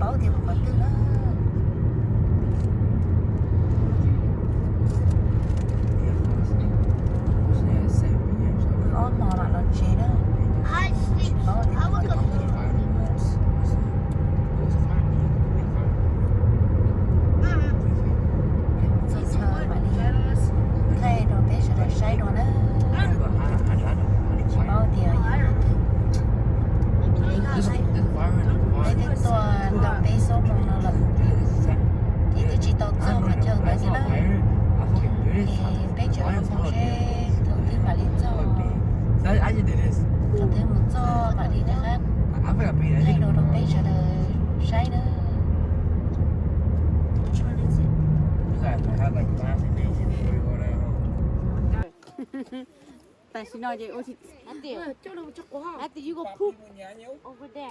Paub tias mus qhov twg na. Ob hmo mam los tsev na. Tsis paub tias mus qhov twg. Txog txog mam li thaij rau peb sawv daws saib dua na. Tsis paub tias yog peb twb tuaj tau peb xuab moos no lawm, ces twb tsis tau txog qhov chaw ntawd thiab na. Ces peb tseem mus seb thaum twg mam li txog. Thaum twg mus txog mam li rov qab thaij dua rau peb sawv daws saib na. Tam sim no ces ua, you go poop over there.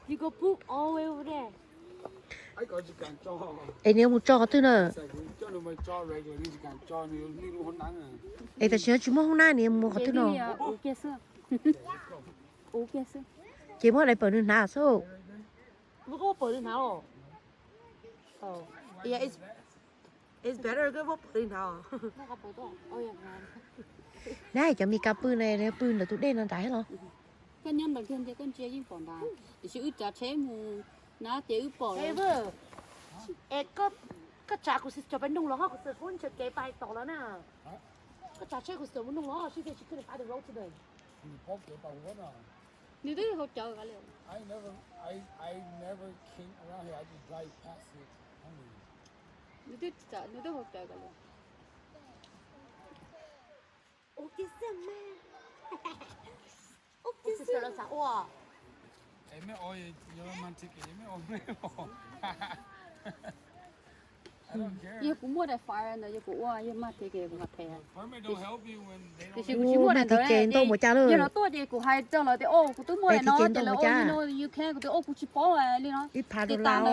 You go poop all the way over there. Es nws mus tso qhov twg na? Es tam sim no tsis muaj hoob nab, nws mus qhov twg no? Ces muab diaper nws hnav xwb. Nab cov Mis Kas pw na, pw ntawm tus dej no nrad los? Koj nyob ntawd kiag ntsia koj ntsia yeej pom nrad, tiam sis wb tsav tsheb mus na ces wb pom. Es koj tsav kuv sister pais noog los ho kuv sister kuj ntshaw kev pais tom los na. Koj tsav tsheb kuv sister mus noog los ho she said she couldn't find the road today. Nws twb hauv cawv kav liam. Nws twb hauv cawv kav liam. Ua kiag xwb mas. Ua kiag xwb los xav ua. Yog kuv muaj daim fire ntawd yog kuv ua, yog mag thiab ces kuv mam them. Tiam sis kuv tsis muaj daim ntawd, yog lawv tuaj ces kuv hais rau lawv tias, o, kuv twb muaj daim no ces lawv, o, you know, you can, kuv tias, o, kuv tsis paub li no. Ces tas ntawd. Tiam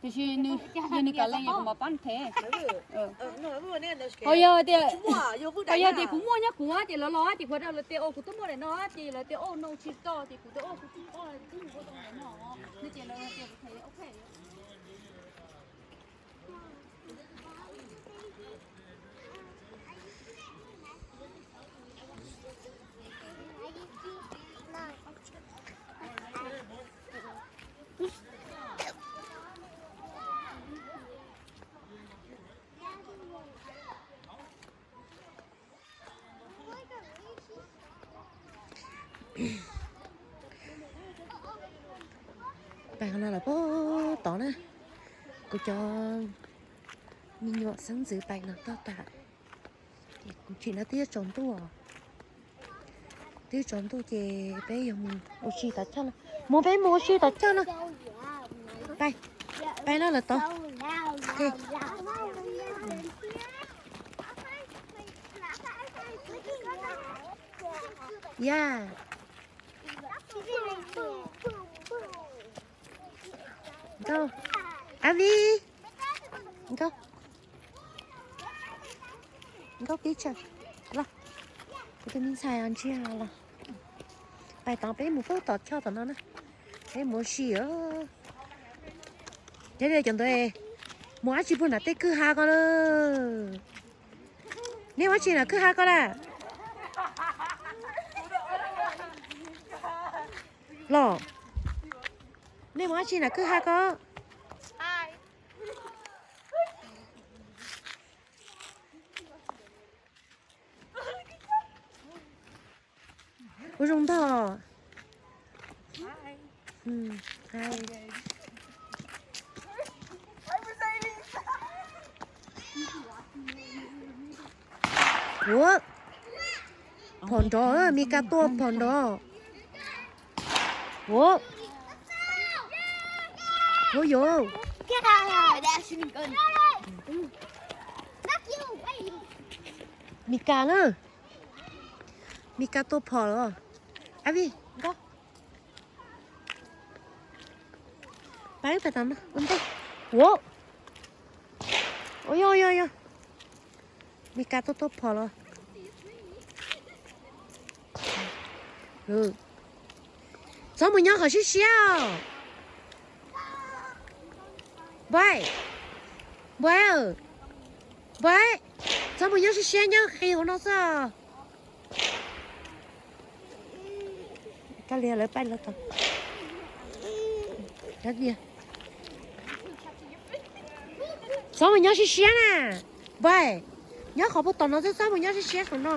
sis yog nws kam lees kuv mam pab them. Ho yog tias, ho yog tias kuv muaj nyob kuv ces lawv los ces kuv hais rau lawv tias, o, kuv twb muaj daim no ces lawv tias, o, no tsis tau ces kuv tias, o, kuv twb muaj daim no no ces lawv tias, ok. Pais no los pem tod na, kuv cov me nyuam xeeb ntxwv pais no toj tas, ces kuv tsim no twb yuav tsaus ntuj, twb yuav tsaus ntuj ces peb yuav mus ua si tom choj no, mus peb mus ua si tom choj no, pais, pais no lawm tod. Ya. Nkauj, Avi, nkauj, nkauj pib tsaws los, kuv tus me ntxhais ntsiag los. Pais tod peb mus pem tom choj tom no na, peb mus ua si os. Yog li cov ntawd, mus dab tsi puag nram tej kwj ha ko na? Nej ua dab tsi nram kwj ha ko na? Los, nej mus dab tsi nram kwj ha ko? Ua zoo ntag. Ua, phom nrov, Mis Kas tua phom nrov. Ua, ua yuav. Mis Kas na, Mis Kas tua phom los. Avi, nkauj, pab pais tom no ua ntej. Ua, ua yog yog yog, Mis Kas tua tua phom los. Txhob mus nyob qhov siab siab os. Npawg, npawg, npawg, txhob mus nyob siab siab, nyob qis hauv no xwb. Koj li lawv pab lawv tau. Txhob mus nyob siab siab na. Npawg, nyob qhov puag tom no xwb, txhob mus nyob siab siab saum no.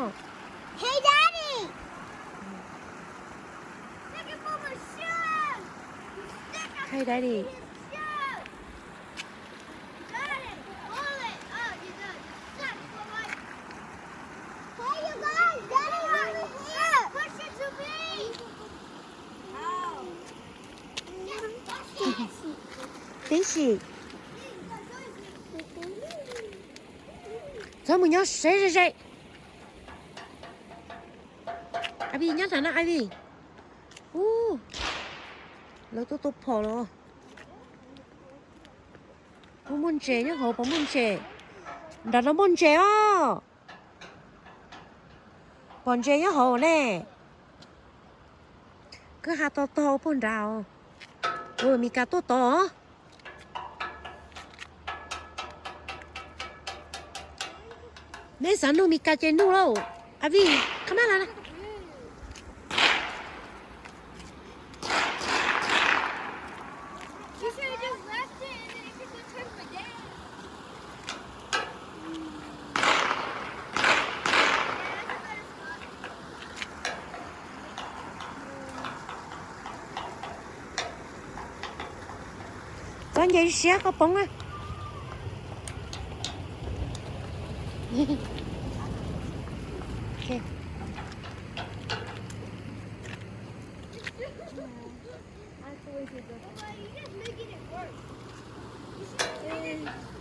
Hey, Daddy. Tib si. Txhob mus nyob seb ze ze. Ivy nyob ntawm no, Ivy. Ub, lawv tuaj tua phom los. Puas muaj ntses nyob hauv, puas muaj ntses? Nram no muaj ntses os. Pom ntses nyob hauv ne. Kwj ha tog tog puag nrad os. Ua Mes Kas tuaj tod. Neb xav nug Mes Kas ces nug lauj. Avi, qhov mab los na. Txhob nce siab koj poob na.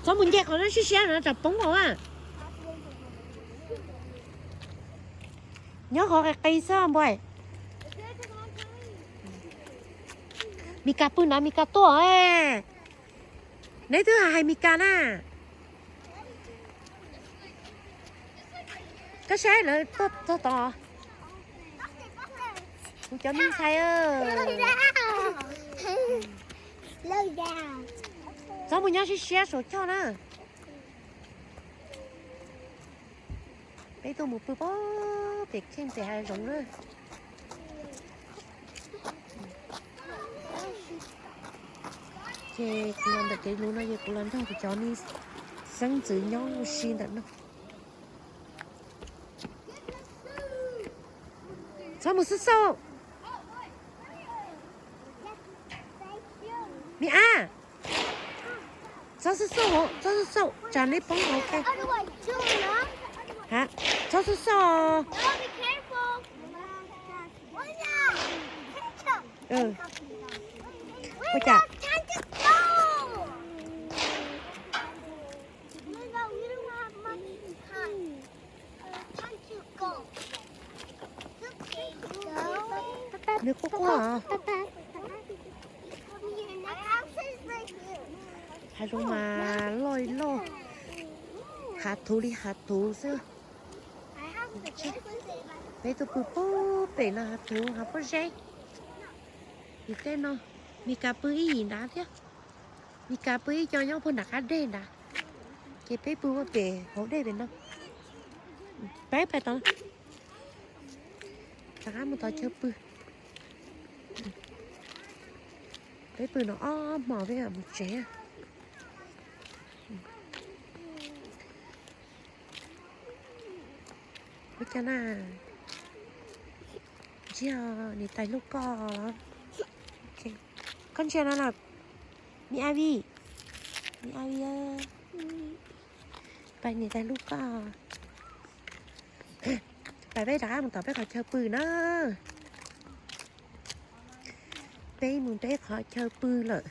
Txhob mus nce qhov no siab siab no tsam poob hauv a. Nyob qhov qis qis xwb npua. Mes Kas pw nrad, Mes Kas tuaj. Neb twb hais Mes Kas na. Koj saib lawv tuaj txog tod. Kuv cov me ntxhais. Txhob mus nyob siab siab saum choj na. Peb tuaj mus pw pem kheej pem hav zoov na. Ces kuv los ntawm kev lus no ces kuv los nrog kuv cov me xeeb ntxwv nyob ua si ntawm no. Txhob mus xauj xauj. Me ab, txhob xauj xauj, txhob xauj xauj tsam neb poob hauv. Ha, txhob xauj xauj. Ua cas? Nws quaj quaj. Hav zoov mas loj loj, hav thuv li hav thuv xwb. Peb tuaj pw puag pem no hav thuv hav pob zeb. Tim tej no, Mes Kas pw ib yim nrad thiab. Mes Kas pw ib co nyob puag nram qab deg nrad, ces peb pw puag pem hauv dej pem no. Peb pais tod, rov qab mus tom chaw pw. Peb pw no ob hmos peb mam mus tsev. Ua cas na? Ntsia, niam tais hlub koj los? Koj ntsia no na, me Avi, me Avi, pais niam tais hlub koj. Pais peb rov qab mus tom peb qhov chaw pw na. Peb mus peb qhov chaw pw lawm.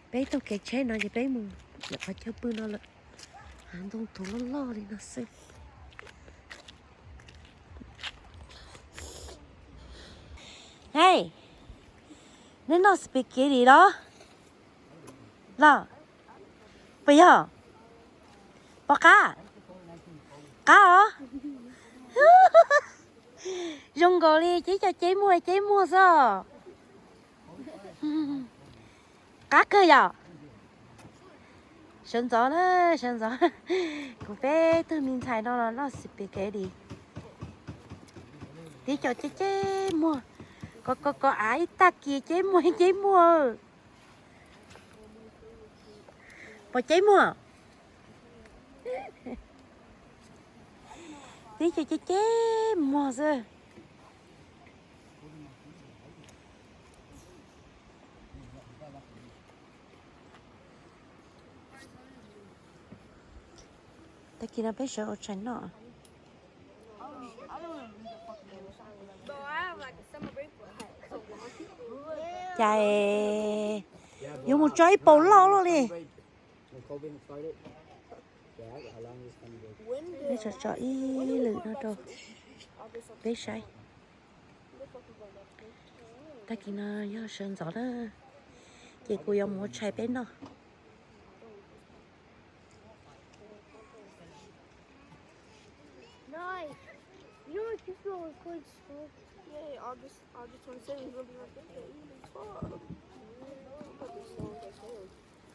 Peb taug kev tsheb no ces peb mus lawm qhov chaw pw no lawm. Hav ntoo thuv loj loj li no xwb. Hej, neb noj spaghetti los? Los, puas yog? Pom qab? Qab os. Zoo nkaus li ceb cov ceb muag ceb muag xwb. Qab kawg yom. Sawv ntxov na, sawv ntxov. Kuv peb tug me ntxhais no los noj spaghetti. Tib co ceb ceb muag, ko ko ko av ib tag kis ceb muag ceb muag. Pom ceb muag. Tib co ceb ceb muag xwb. Tag kis no peb sawv ua tshais noj. Cas yuav mus tso ib paus loj luaj li. Peb tso tso ib lwm no rau peb saib. Tag kis no yog sawv ntxov na, ces kuv yuav mus ua tshais peb noj.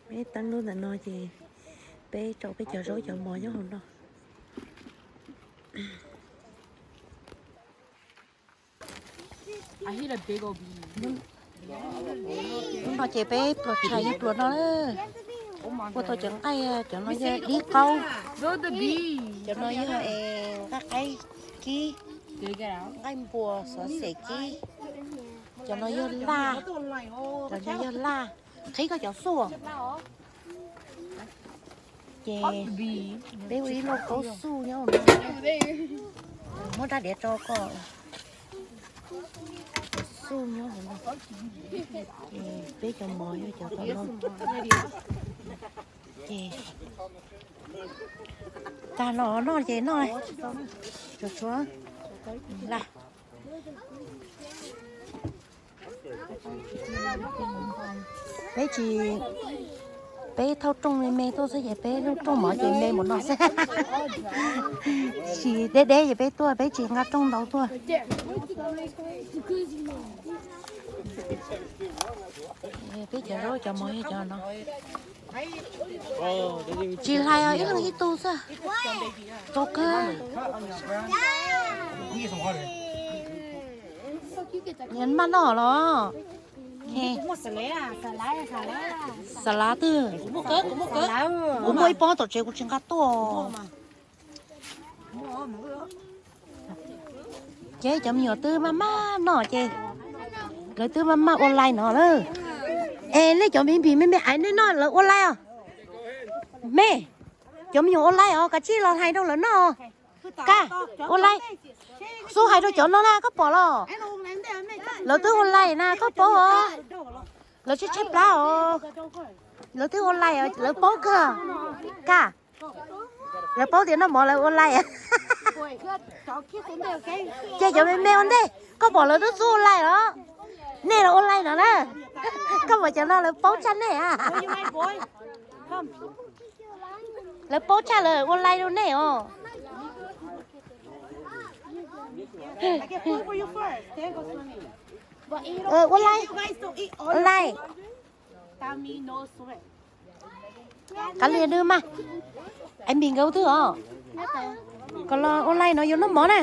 Peb teeb lub ntawm no ces peb rau peb cov zaub cov mov nyob hauv no. Hnub no ces peb pluas tshais yog pluas no na. Ua tau cov nqaij, cov no yog dib qaub, cov no yog nqaij qaib kib, nqaij npuas xov xev kib, cov no yog laj, cov no yog laj. Qhib koj cov xuj. Ces peb ua ib lauj kaub xuj nyob no, muab rab diav tso koj. Xuj nyob hauv no. Ces peb cov mov yog cov tom no. Ces tag los noj ces noj, tsuav tsuav laj. Peb tsis, peb thauj rooj me me tuaj xwb ces peb rooj mov ces me mus no xwb. Tsis deb deb ces peb tuaj, peb tsis nqa rooj ntau tuaj. Peb cov zaub cov mov yog cov no. Tsis hlais os, ib leeg ib tug xwb. Tau kawg. Nyias maj noj los. Xav lav twg? Kuv muaj ib pob tom tsev kuv tsis nqa tuaj. Ces cov me nyuam twb maj maj noj ces lawv twb maj maj ua laij no lawm. Es nej cov me npis me me aiv nej noj lawv ua laij os? Me, cov me nyuam ua laij os, kav tsij los hais rau lawv noj. Kaj, ua laij. Xub hais rau cov no na, koj pom los? Lawv twb ua laij na, koj paub os? Lawv tshaib tshaib plab os. Lawv twb ua laij, lawv paub kawg. Kaj, lawv paub tias noj mov lawv ua laij. Ces cov me me ua ntej, koj pom lawv twb xub ua laij los? Nej los ua laij no na. Koj pom cov no lawv paub tshaj nej a. Lawv paub tshaj lawv ua laij rau nej os. Ua laij, ua laij. Kav liam nws mas. Ai npis nkawd twb os. Kom los ua laij no yuav noj mov na.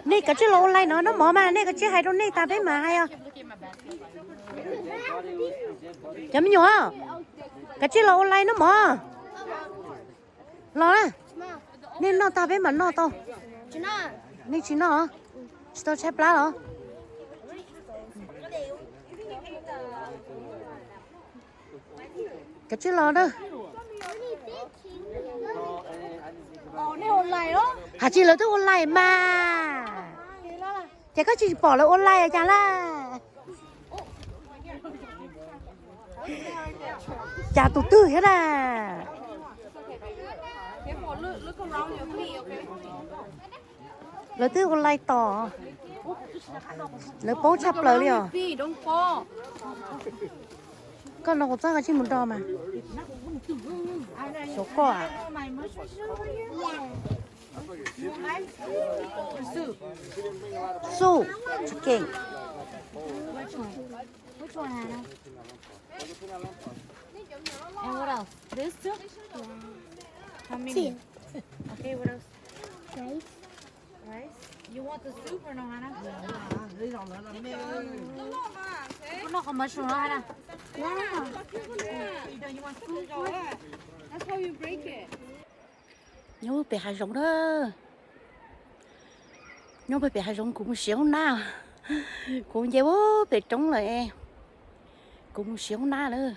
Nej kav tsij los ua laij no noj mov mas, nej kav tsij hais rau nej tas peb mam hais os. Cov me nyuam, kav tsij los ua laij noj mov. Los na, nej noj tag peb mam noj tau. Nej tsis noj, tsis tau tshaib plab los? Kav tsij los na. Hais tsis lawv twb ua laij mas. Ces koj tsis pom lawv ua laij cas laj? Cas tus twg thiab na? Lawv twb ua laij tos. Lawv paub tshaj plaws li os. Koj no kuv txoj koj tsij mus do mas. Xyov koj a. You want ice? Or soup? Soup. Chicken. Which one? Which one, Hannah? And what else? This too? How many? Two. Okay, what else? Rice. Rice? You want the soup or no, Hannah? Koj noj qhov mushroom no, Hannah? Yeah. You don't, you want soup? That's how you break it. Nyob pem hav zoov na. Nyob pem hav zoov kuv mus siav hoob nab. Kuv nce ua pem roob lawm. Kuv mus siav hoob nab lawm.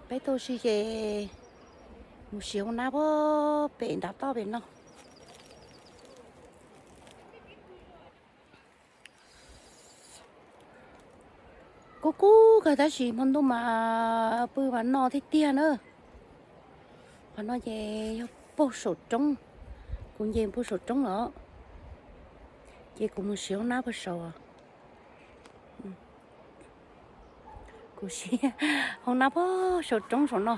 Peb tuaj ua si ces mus siav hoob nab pem nram toj pem no. Kub kub kawg tab sis hmo ntuj mas pw mas no tiag tiag na. Qhov no ces yog puag saum roob, kuv nce puag saum roob los, ces kuv mus siav hoob nab puag saud. Kuv siav hoob nab puag saum roob saum no.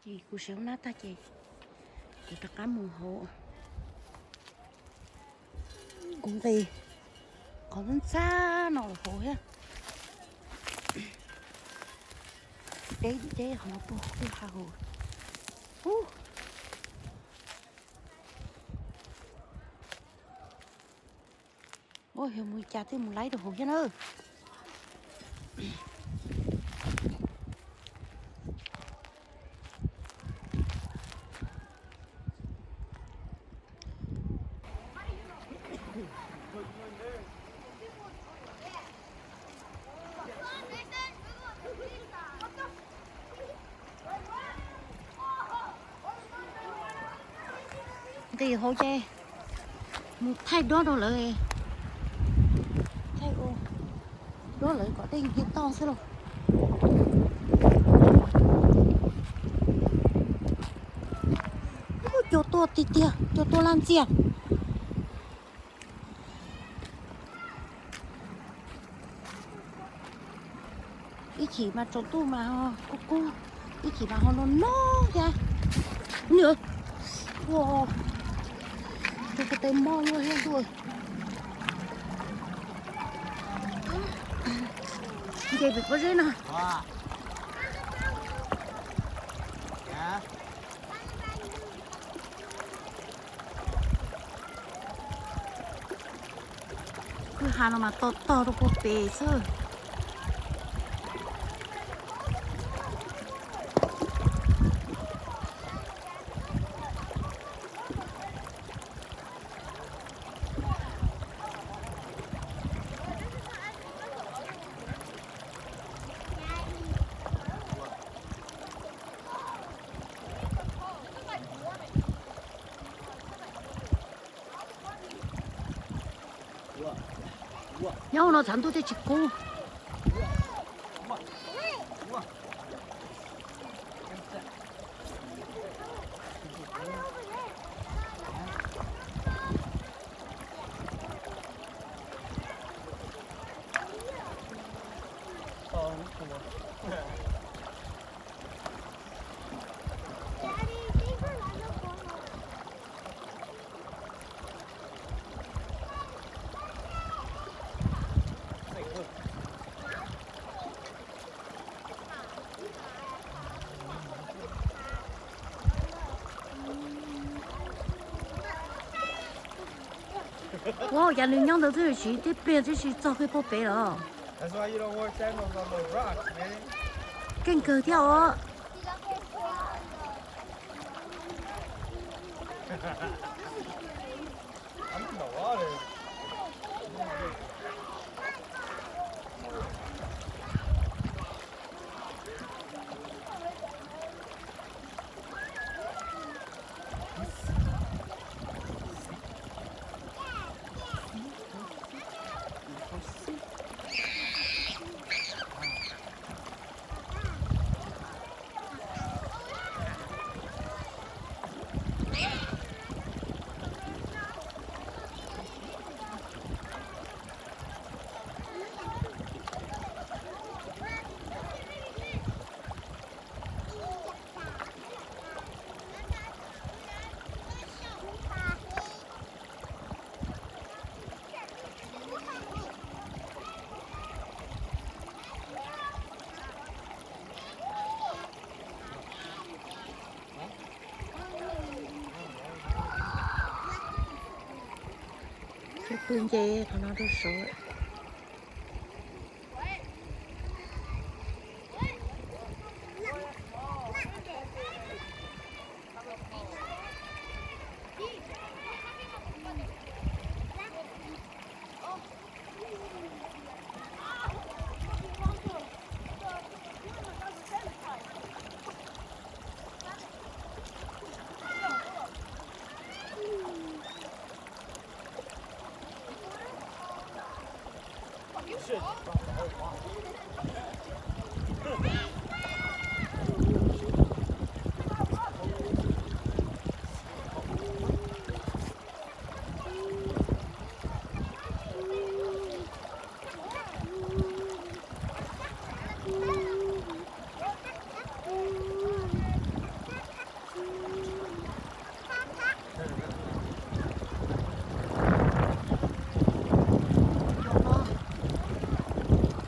Ces kuv siav hoob nab tag ces kuv rov qab mus hauv kuv nqis qhov ntxhab no los hauv thiab. Deb deb qhov no puag pem hav zoov. Ua yog mus li cas thiaj mus laib rau hauv thiab na. Nqis hauv ces mus thaij duab rau lawv, thaij ua duab lawv kom dej nce toj xwb lauj. Ub, cua tuaj tiag tiag, cua tuaj laj ntxiag. Ib chim mas tsaus ntuj mas ho kub kub, ib chim mas ho no no thiab. Nws, ua, tus ko tes mog luaj thiab ntuj. Nce pem pob zeb no. Kwj ha no mas tog tog rau puag pem xwb. Nyob hauv no thav ntuj thiaj tsis kub. Ua cas nws nyob ntawd twb tsis tib pliag twb tsis txog pem pob pem los. Keej kawg thiab os. Pw nce qhov no rau saud lawm.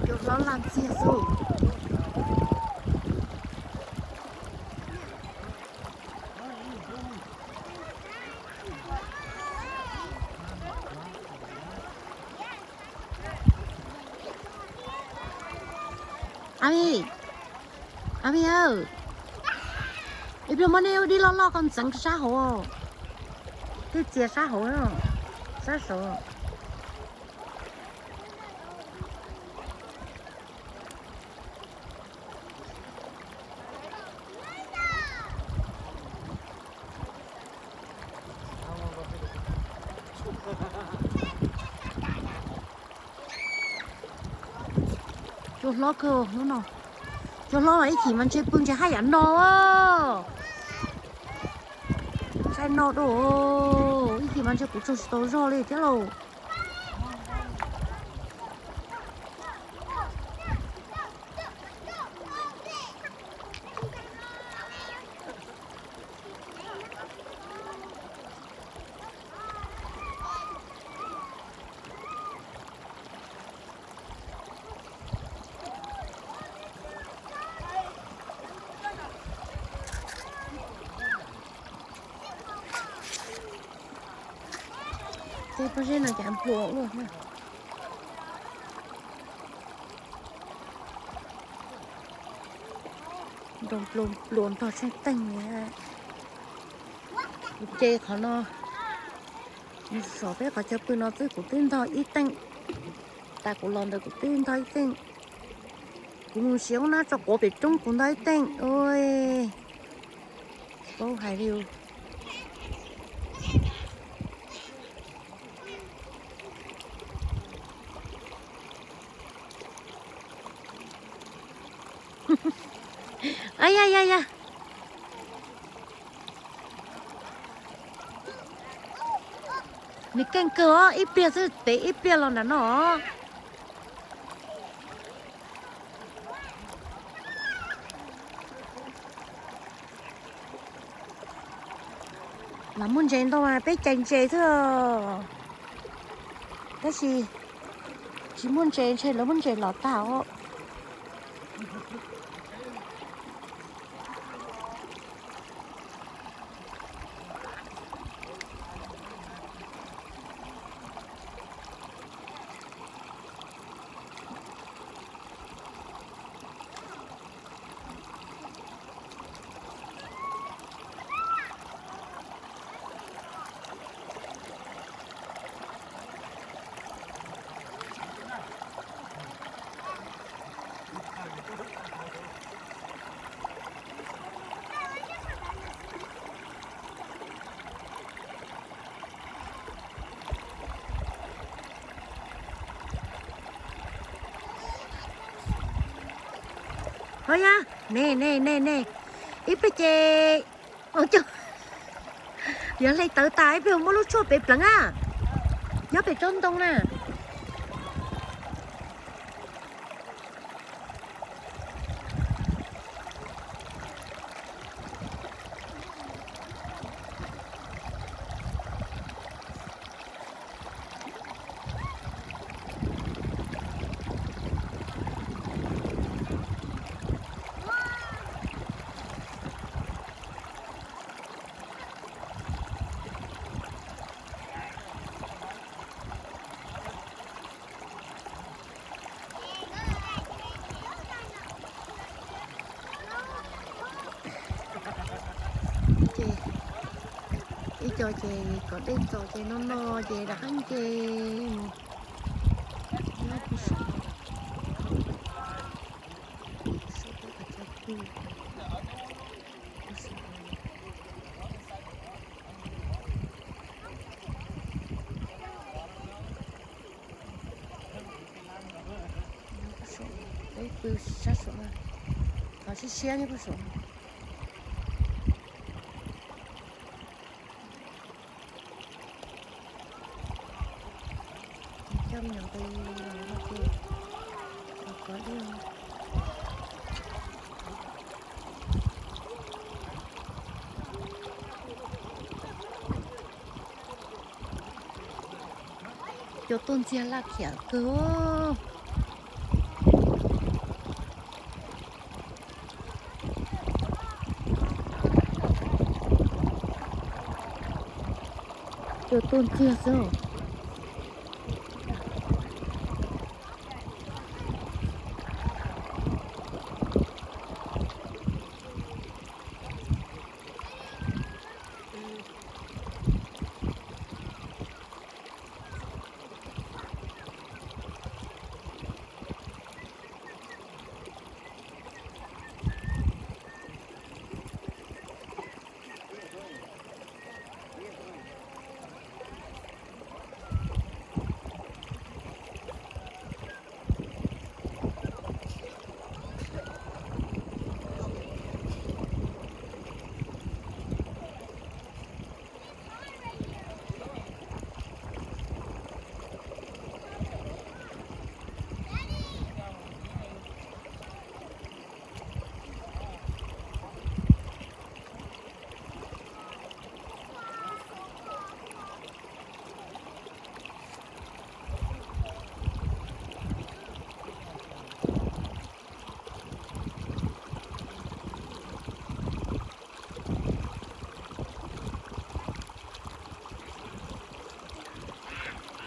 Cov hlob laj ntxiag xwb. Abi, Abi aw, ib pliag muab nej dib loj loj ko ntxeev sab hauv, twb txias sab hauv, sab saud. Cua hlob kawg hnub no. Cua hlob mas ib chim mas ntshe pw ntshe haj yam no. Saib no dua, ib chim mas ntshe kuv tsaug tsis tau zog li thiab lauj. Tej pob zeb no cas nplua ua luaj na. Nroo nplua nplua ntog tsheej teeg li. Kuv ce qhov no, mus zov peb qhov chaw pw no xwb kuv twb ntog ib teej. Tas kuv los ntawd kuv twb ntog ib teej. Kuv mus siav ub nab tso quav pem roob kuv ntog ib teej. Ua, tsis paub hais li. Ay, ay, ay, ay. Nws keej kawg os, ib pliag xwb pem ib pliag los nram no. Los muaj ntses ntau mas peb cais ntses xwb. Tab sis tsis muaj ntses, ntshe lawv muab ntses lov tag os. Ho ya, ne ne ne ne, ib pliag ces, yog hle tawv tas ib pliag muab lub tshuaj pem pleev na, nyob pem tsob ntoo na. Cov ces kom dej txaus ces no no ces rov qab nce mus. Peb pw sab saum no, qhov siab siab nyob puag saum. Coj me nyuam pem los no ces, cua tuaj ntxiag laj khiam kawg. Cua tuaj ntxiag xwb.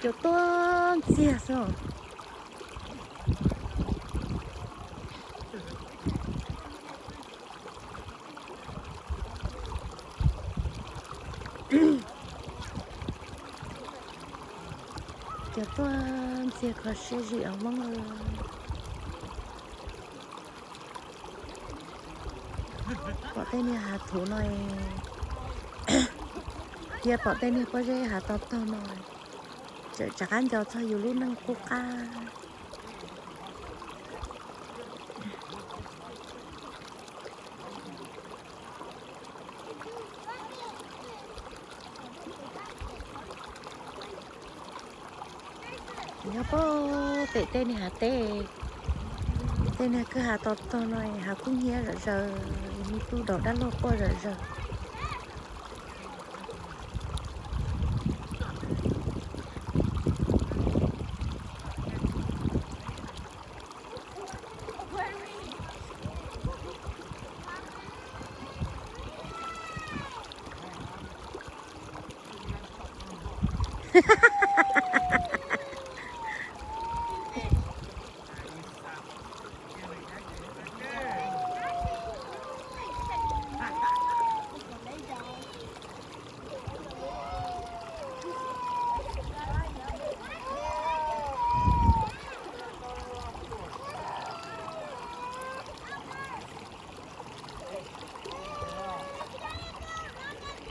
Cua tuaj ntxiag xwb. Cua tuaj ntxiag kho siab zim os Hmoob. Pom tej niag hav thuv no, thiab pom tej niag pob zeb hav tog tog no, tseem rov qab nco txog yus lub neej qub qab. Nyob pem tej niag hav teb, tej niag kwj ha to tog no, hav kub hnyiab zom zaws, me tub daus dab laug quaj zom zaws.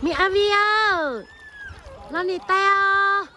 Me Avi aw, los nim tais os.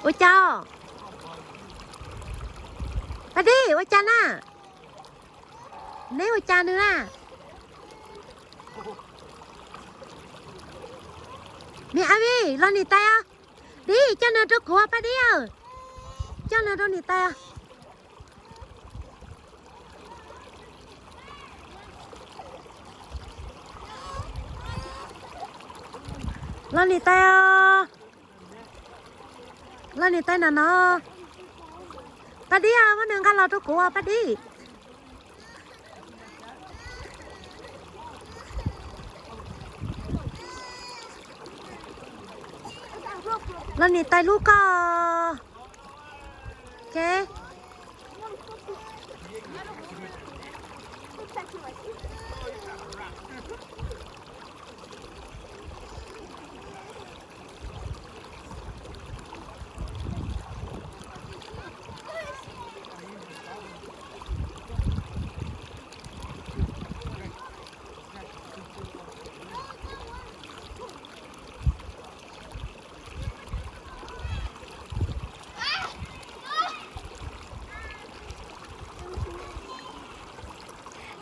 Ua cas? Paj Dib, ua cas na? Neb ua cas nws na? Me Avi, los nim tais os. Dib, coj nws rau kuv, Paj Dib aw. Coj nws rau nim tais os. Los niam tais os. Los niam tais na no. Paj Dib, muab nws nqa los rau kuv Paj Dib. Los niam tais hlub koj. Ok.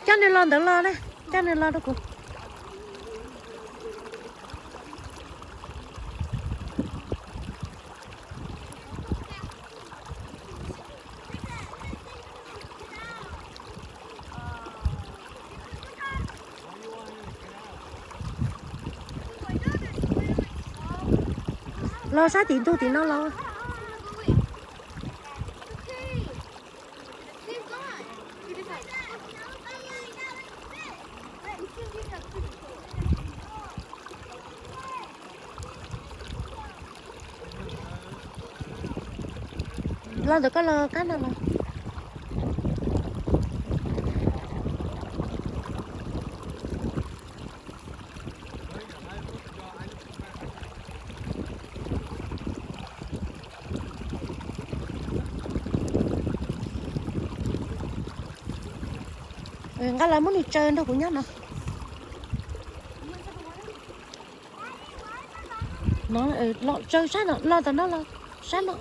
Coj nws los ntawd los na, coj nws los rau kuv. Los sab tim ntug tim no los. Los ntawm koj los qab no los. Nqa los muab nws tsaws nrog kuv nyob no. No, los tsaws sab no, los tom no los sab no.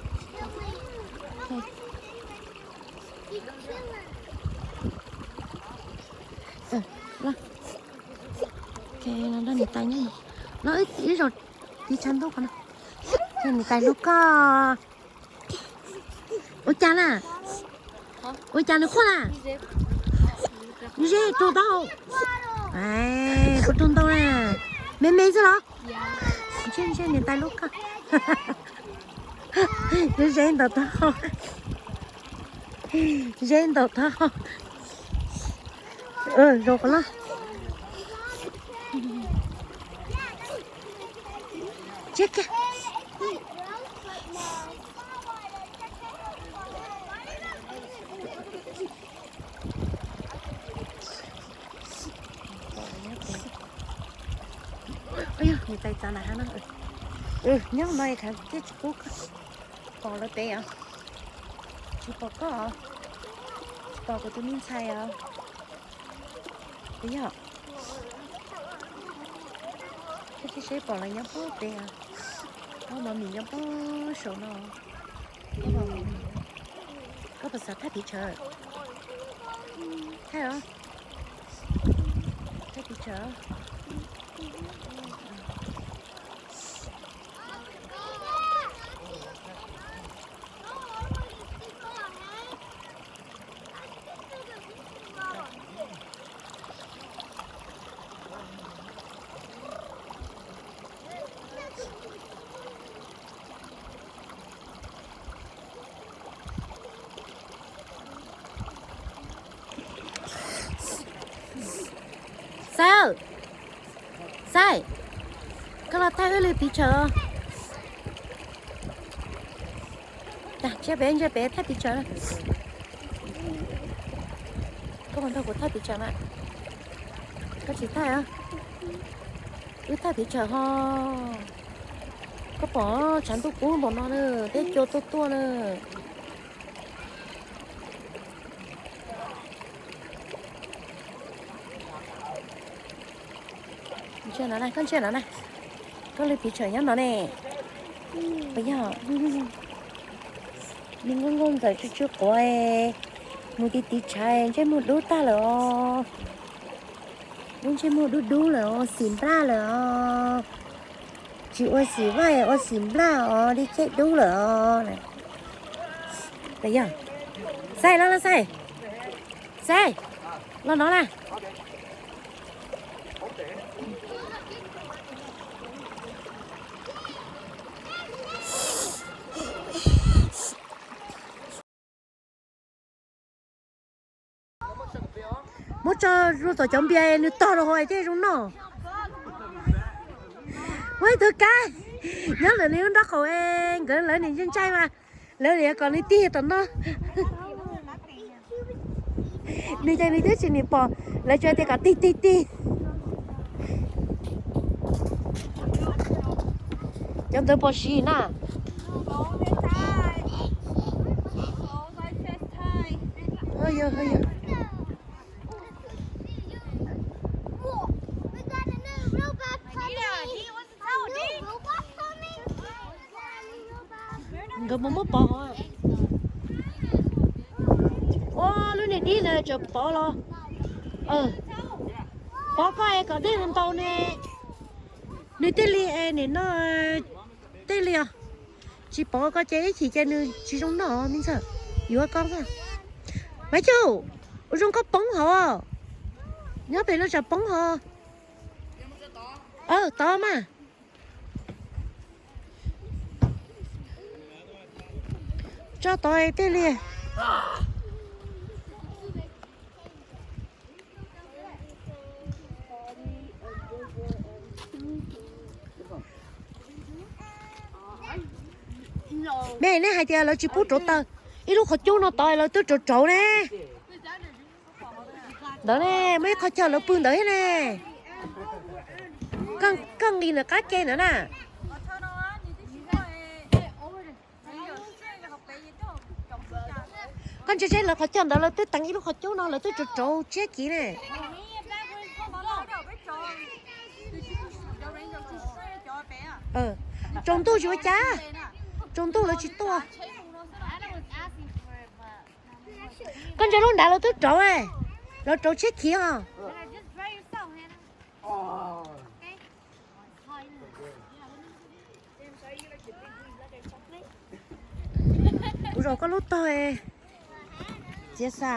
Los, los nrog niam tais nyob no. Los ib zaug tiv tshav ntuj qhov no. Niam tais hlub koj. Ua cas na? Ua cas nws quaj na? Ze raug taub hau. Quaj raug ntau na. Me me xwb los? Ntshe, ntshe niam tais hlub koj. Ze ntaus taub hau. Ze ntaus taub hau. Zoo qhov loj. Tseb kiag. Niam tais txav na hab no. Nyob no khav thiaj tsis pub koj pom lawv pem os. Tsis pom koj os. Tsis pom kuv tus me ntxhais os. Puas yog? Koj cia seb pom lawv nyob puag pem os. Muaj mov mis nyob puag saum no. Koj puas xav thaij pis tsawv? Thaij os. Thaij pis tsawv. Xaib, Xaib, koj los thaij wb li pis tsawv. Tsiab pem, tsiab pem thaij pis tsawv. Koj puas nrog kuv thaij pis tsawv na? Koj tsis thaij, wb thaij pis tsawv ho. Koj pom tshav ntuj kub npaum no na, peb cua tuaj tuaj na. Ntsia no na, koj ntsia no na. Koj li pis tsawv nyob no ne. Puas yog? Nws nkauj nkauj ntxawm tsw tsw quav, mus tiv tiv tshav ntsej muag dub tag lawm os. Lub ntsej muag dub dub lawm os, xim nplaj lawm os. Tsis ua xim vaj ua xim nplaj os, li caij dub lawm os. Puas yog? Xaib los, los Xaib. Xaib, los no na. Muab tso rau tom cov npias nws tog rau hauv thiaj zoo noj. Muaj ib tug kab nyob ntawm nws lub nraub qaum, nkawd lawv nim ntshai mas lawv yuav kom nws tig tom no. Nws ces nws twb tsis nim pom, lawv tsuas tias kom tig tig tig. Cov ntawd pom siv na. Nkawd mus muab pov hov. Ua lub niag dib ntawd tseem pov los. Pov koj es kom dej ntau ne. Nws tej li es nim no tej li os. Tsis pov koj ces ib chim ces nws tsis zoo noj me ntxhais. Yuav koj xwb. Maiv Cuj, ua zoo koj poob hov. Nyob pem lub tsam poob hov. Tod mas. Tso tod tej li. Me nej hais tias lawv tsis pub rauv taws, ib lub qhov cub no tod lawv twb rauv rauv ne. Ntawd ne, muaj ib qho chaw lawv pw ntawd thiab ne. Koj nqis ntawm qab ke ntawd na. Koj ntsia seb lawv qhov chaw ntawd lawv twb teev ib lub qhov cub no lawv twb rauv rauv tsiab kiv ne. Tsaus ntuj tsis ua cas, tsaus ntuj lawv tsis tuaj. Koj ntsia lub nrad lawv twb rauv, lawv rauv tsiab kiv os. Kuv zaum koj lub tog txiav xa.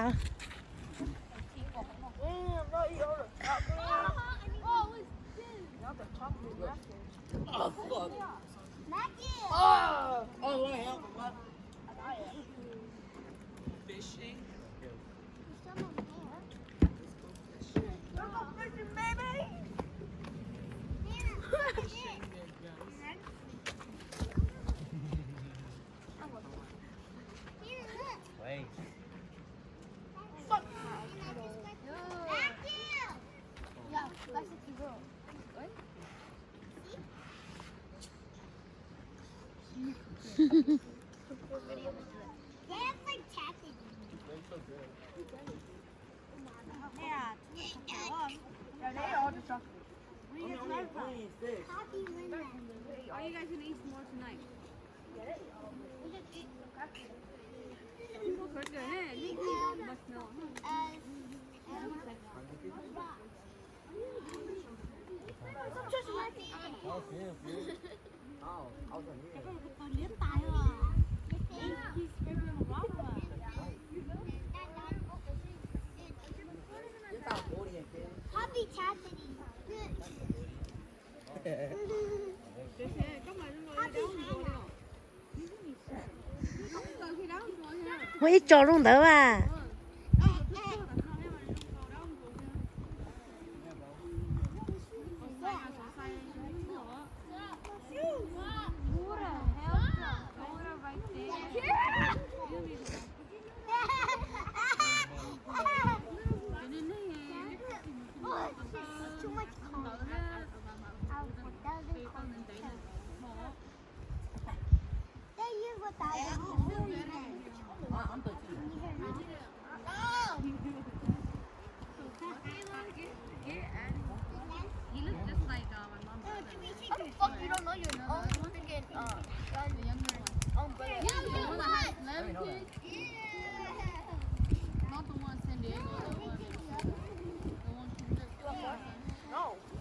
Muaj ib tso zoo ntawd mas.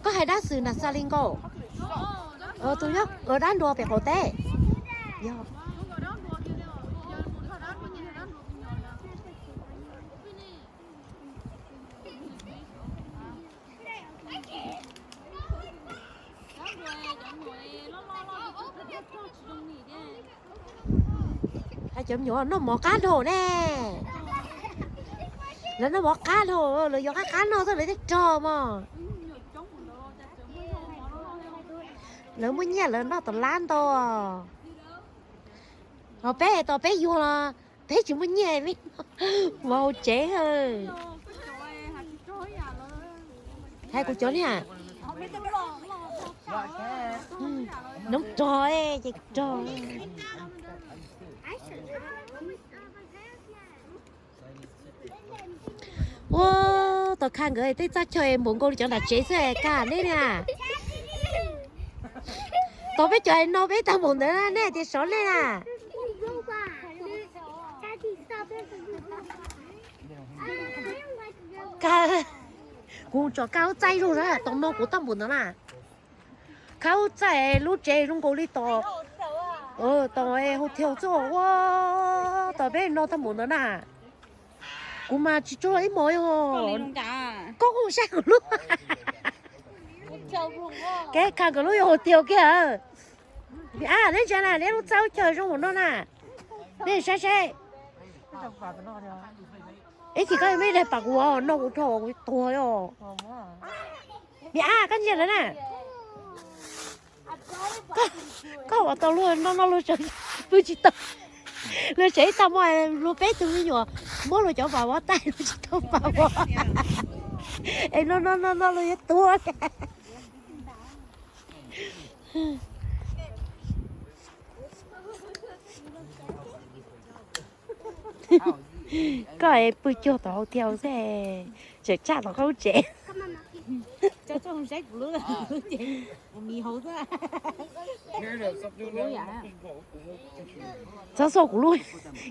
Koj hais dab xwm na xa li nkaus. Tus nyob dab nrua pem qaum teb. Yog. Hais cov me nyuam noj mov qab dhau ne. Lawv noj mov qab no, lawv yuav qab qab noj xwb lawv thiaj rog mog. Lawv muaj nyiaj lawv noj tom lab ntau. Ho peb tos peb yuag los peb tsis muaj nyiaj, peb mov hauv tsev. Hais kuv cov niag noob rog ces rog. Ua, Tom Kha nkawd tej txaj chaw npaum nkaus li cov nram tsev xwb, Kha nej na. Tos peb cov no peb tag npaum ntawd nej tias sov nej na. Kha, kuv tsom Kha lub txaj ib zaug na, tos no kuv tag npaum ntawd na. Kha lub txaj lub tsev zoo nkaus li tos, tos hotel xwb ua, tos peb no tag npaum ntawd na. Kuv mas tsis tsuag ib hmos. Koj kuj saib kuv lub, kev Kha nkawd lub yog hotel kiag. A, neb ntsia na, neb lub txaj lub chaw zoo npaum no na. Nej saib seb. Ib chim koj yuav muaj ib daim pam kuv no kuv rho kuv tuag os. Niam a, koj ntsia ntawd na. Koj ua tau luag no no luag pw tsis tau. Luag tsev ib tag muaj luag peb tug me nyuam muab luag cov pam vov taij luag tsis tau pam vov. Es no no no no luag yuav tuag. Koj pw cuag tom hotel xwb, tseem tshaj tom koj lub tsev. Txhob xauj kuv lub,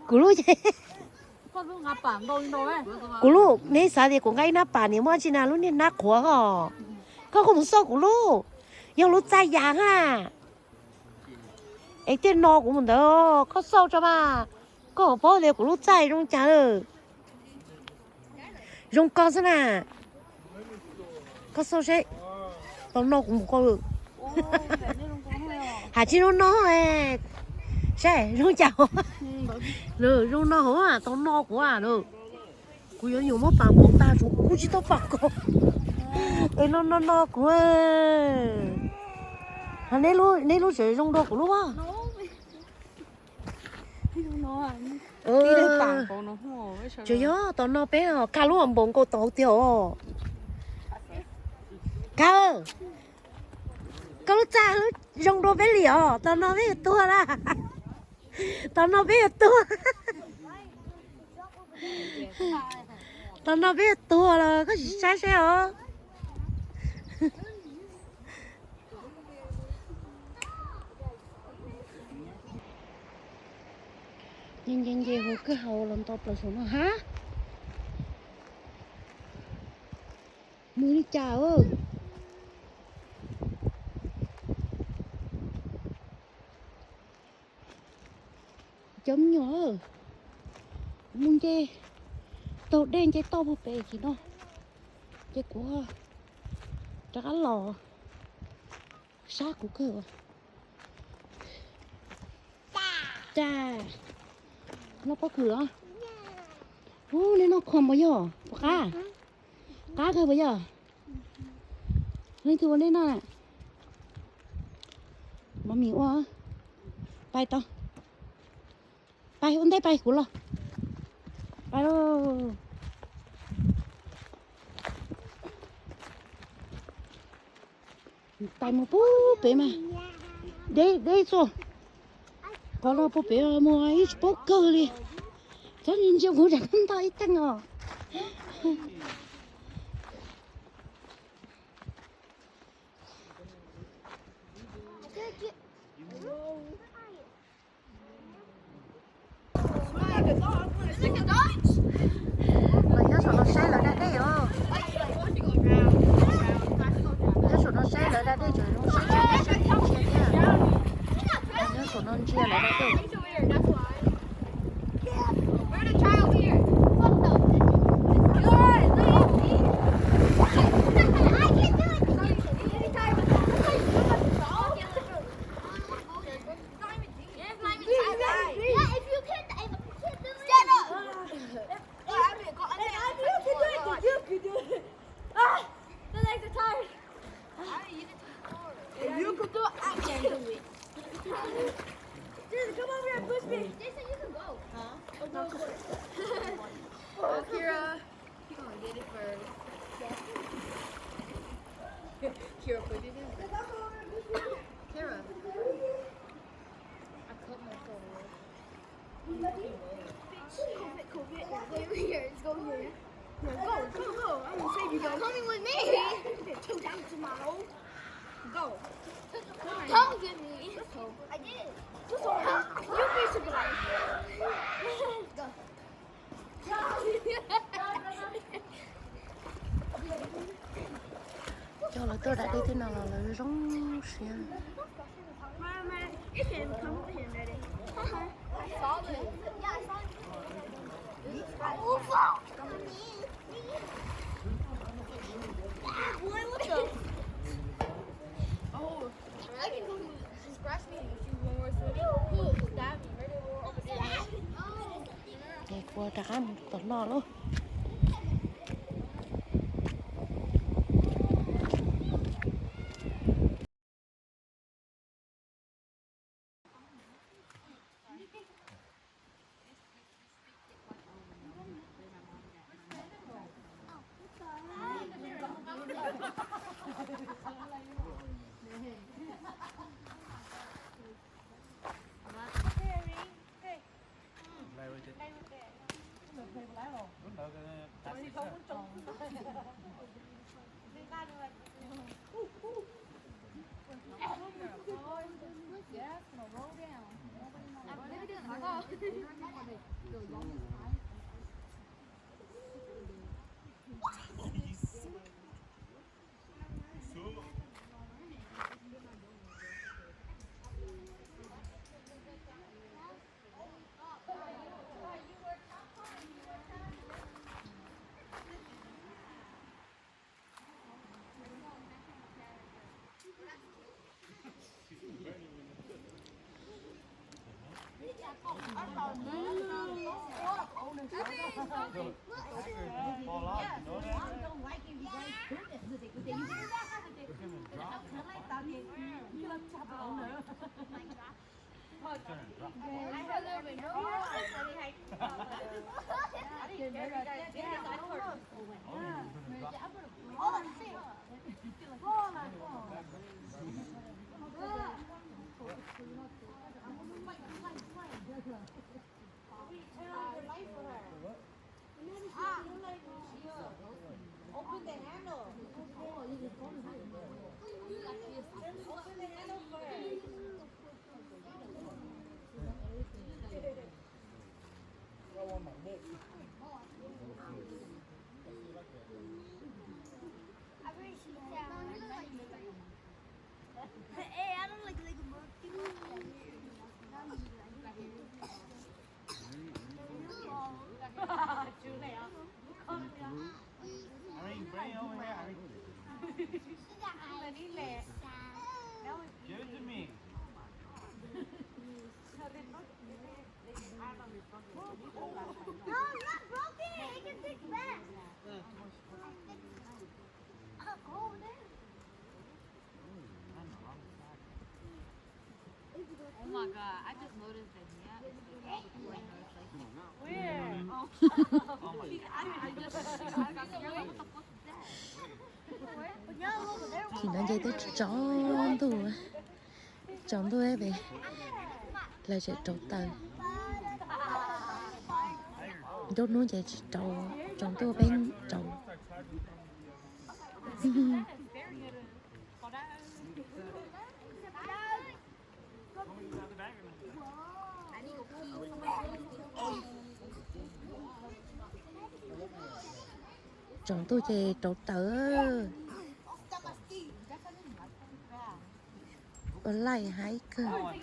kuv lub, kuv lub, neb xav tias kuv nqa ib nab pam niam muaj tsi na, lub niag nab qhuav os. Koj kuj mus xauj kuv lub, yog lub txaj yas na. Es tej no kuv mus ntawd koj xauj tso mas, koj paub tias kuv lub txaj zoo cas. Zoo koj xwb na. Koj xauj seb, tau no kuv mus koj. Has tsis zoo no, saib zoo cas. Zoo no hov, tau no kuv lawm. Kuv yuav nyuam muab pam npaum tag tsuav kuv kuj tsis tau pam koj. Es no no no kuv. Neb lub tseem zoo dua kuv lub. Tsis yog, tom no peb Kha lub npaum nkaus tom hauv tiag os. Kha, koj lub txaj zoo dua peb li os, tom no peb yuav tuag na. Tom no peb yuav tuag. Tom no peb yuav tuag los koj sim saib seb os. Nce nce nce hauv kwj ha los nto plaws saum no hab. Mus li cas? Cov me nyuam, kuv mus nce taug dej nce toj puag pem tim no, ces kuv rov qab los sab kuv kawg. Cas, noj pob kws los? Ub, nej noj khuam puas yog? Puas qab? Qab kawg puas yog? Leej twg ua nej noj? Mov mis ua. Pais tau. Pais ua ntej pais kuv los. Pais lauj. Pais mus puag pem mas deb deb txuj. Qhov no puag pem mus ib tsis paub kawg li. Txhob ntsia kuv tsam koj ntog ib teeg os. Los nyob saum no saib lawv da dej os. Nyob saum no saib lawv da dej tseem zoo saib tsis ntsia thiab. Nyob saum no ntsia lawv da dej. You're coming with me. Two down to my hole. Go. Don't give me. I did. You be surprised. Go. Coj lawv tuaj daim dej tej no los lawv zoo siab. Ces kuv rov qab mus tom no lauj. Open the handle. Open the handle first. Hey, I don't like, like, monkey. Irene, bring it over here, Irene. Give it to me. No, it's not broken. It can fix back. Over there. Oh my God, I just noticed that. Yeah, it's like, where? Oh my God. I just, I got scared. Like, what the fuck is that? Thaum no ces twb tsaus ntuj, tsaus ntuj pem, lawv tseem rauv taws. Nruab hnub ces tsis rauv, tsaus ntuj peb rauv. Tsaus ntuj ces rauv taws. Ua laij haib kawg.